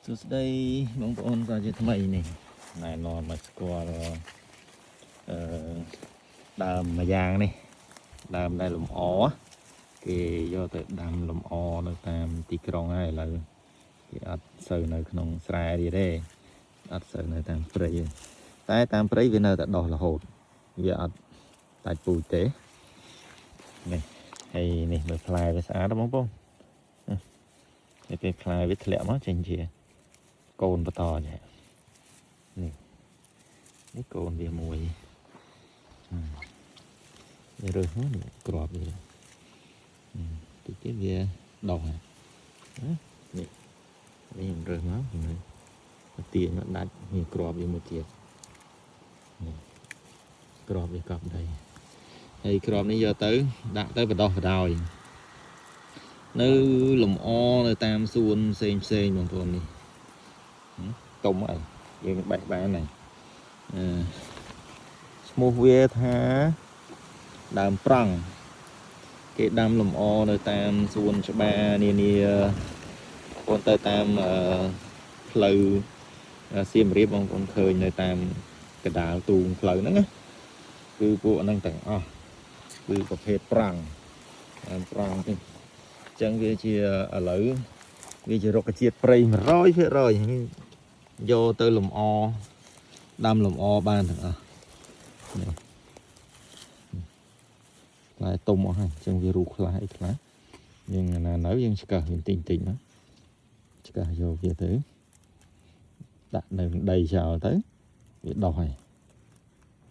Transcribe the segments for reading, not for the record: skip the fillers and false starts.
សួស្តីបងប្អូនសាជាថ្មីនេះណែនាំមកស្គាល់អឺដើមមួយយ៉ាងនេះដើមដែលលំអគេយកទៅដាំលំអនៅតាមទីក្រុងហើយឥឡូវគេអត់សូវនៅក្នុងស្រែទៀតទេអត់សូវនៅតាមព្រៃទេតែតាមព្រៃវានៅតែដុះរហូតវាអត់ដាច់ពូជទេនេះហើយនេះមើលផ្លែវាស្អាតណាស់បងប្អូននេះហើយពេលផ្លែវាធ្លាក់មកចេញជា កូនបន្តចេះនេះនេះកូនវាមួយហឹមនេះរើសមកនេះក្របវាតិចទៀតវាដុះហើយណានេះនេះខ្ញុំរើសមកនេះទាញមកដាច់នេះក្របវាមួយទៀតនេះក្របវាកប់ដីហើយក្របនេះយកទៅដាក់ទៅបដោះបដោយនៅលំអនៅតាមសួនផ្សេងផ្សេងបងប្អូននេះ ទុំហើយយើងបេះបានហើយអឺឈ្មោះវាថាដើមប្រង់គេដាំលម្អនៅតាមសួនច្បារនានាបងប្អូនទៅតាមអឺផ្លូវសៀមរាបបងប្អូនឃើញនៅតាមកដាលទូងផ្លូវហ្នឹងណាគឺពួកហ្នឹងទាំងអស់គឺប្រភេទប្រង់ដើមប្រង់នេះអញ្ចឹងវាជាឥឡូវវាជារុក្ខជាតិព្រៃ100%យកទៅលម្អដាំលម្អបានទាំងអស់នេះផ្លែទុំអស់ហើយអញ្ចឹងវារូខ្លះអីខ្លះយើងណានៅយើងឆ្កឹះវាបន្តិចបន្តិចមកឆ្កឹះយកវាទៅដាក់នៅដីចោលទៅវាដុះហើយ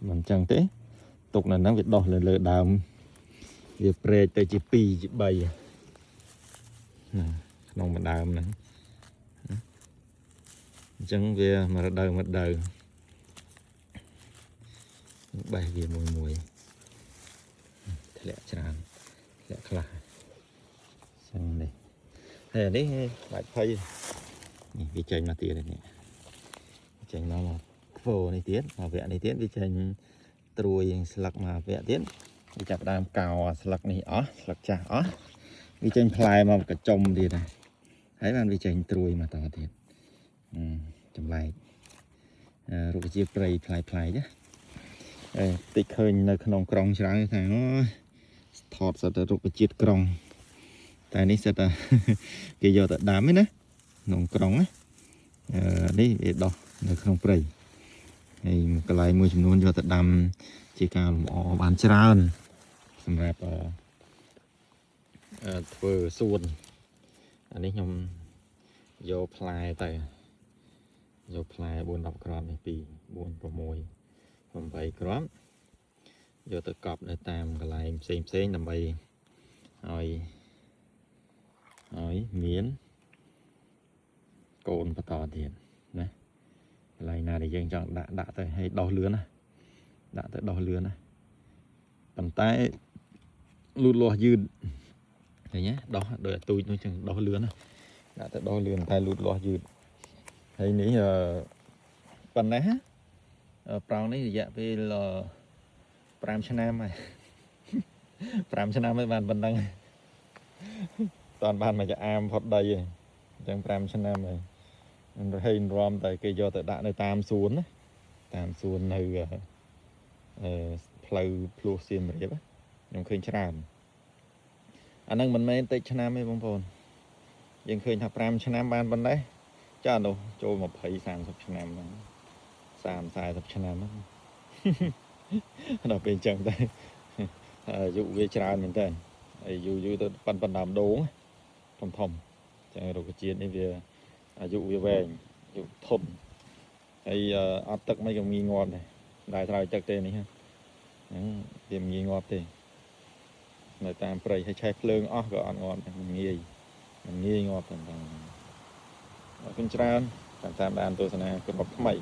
មិនអញ្ចឹងទេទុកនៅហ្នឹងវាដុះលើលើដើមវាព្រែកទៅជា2ជា3ណាក្នុងមួយដើមហ្នឹងអញ្ចឹងវាមួយរដូវមួយរដូវបេះវាមួយមួយធ្លាក់ច្រើនធ្លាក់ខ្លះអញ្ចឹងនេះហើយអានេះបាច់ភ័យនេះវាចេញមកទៀតនេះចេញមកមកខ្វនេះទៀតមកវគ្គនេះទៀតវាចេញត្រួយស្លឹកមកវគ្គទៀតវាចាប់ដើមកោអាស្លឹកនេះអស់ស្លឹកចាស់អស់វាចេញផ្លែមកកញ្ចុំទៀតហើយហើយបានវាចេញត្រួយមកតទៀត ចម្លែករុក្ខជាតិព្រៃប្លែកប្លែកណាអេតិចឃើញនៅក្នុងក្រុងច្រើនថាអូថតសិតតែរុក្ខជាតិក្រុងតែនេះសិតតែ គេយកទៅដាំឯណាក្នុងក្រុងណាអឺនេះវាដុះនៅក្នុងព្រៃហើយកន្លែងមួយចំនួនយកទៅដាំជាការលម្អបានច្រើនសម្រាប់អឺអឺធ្វើសួនអានេះខ្ញុំយកផ្លែទៅ យកផ្លែ4 10គ្រាប់នេះ2 4 6 8គ្រាប់យកទៅកប់នៅតាមកន្លែងផ្សេងផ្សេងដើម្បីឲ្យឲ្យមានកូនបន្តទៀតណាកន្លែងណាដែលយើងចង់ដាក់ដាក់ទៅឲ្យដោះលឿនណាដាក់ទៅដោះលឿនណាប៉ុន្តែលូតលាស់យឺតឃើញទេដោះដោយអាទូចនោះចឹងដោះលឿនណាដាក់ទៅដោះលឿនតែលូតលាស់យឺតហើយនេះអឺប៉ុណ្ណេះប្រោងនេះរយៈពេល5ឆ្នាំហើយ5ឆ្នាំហើយបានប៉ុណ្ណឹងតាន់បានមកចាអាមផុតដីឯងអញ្ចឹង5ឆ្នាំហើយរហេងរំតែគេយកទៅដាក់នៅតាមសួនណាតាមសួននៅអឺផ្លូវភ្លោះសៀមរាបខ្ញុំឃើញច្រើនអាហ្នឹងមិនមែនតិចឆ្នាំទេបងប្អូនយើងឃើញថា5ឆ្នាំបានប៉ុណ្ណេះចានោះចូល20 30ឆ្នាំហ្នឹង30 40ឆ្នាំហ្នឹង ដល់ពេលអញ្ចឹងទៅអាយុវាច្រើនមែនតើហើយយូរយូរទៅប៉ិនប៉ុនដើមដូងធំធំអញ្ចឹងរុក្ខជាតិនេះវាអាយុវាវែងអាយុធន់ហើយអត់ទឹកមិនក៏ងាយងាប់ដែរដែរត្រូវទឹកទេនេះហ្នឹងវាមិនងាយងាប់ទេនៅតាមព្រៃហើយឆេះភ្លើងអស់ក៏អត់ងាប់ដែរមិនងាយមិនងាយងាប់តែអរគុណច្រើនតាមតាមដានទស្សនាក្រុមថ្មី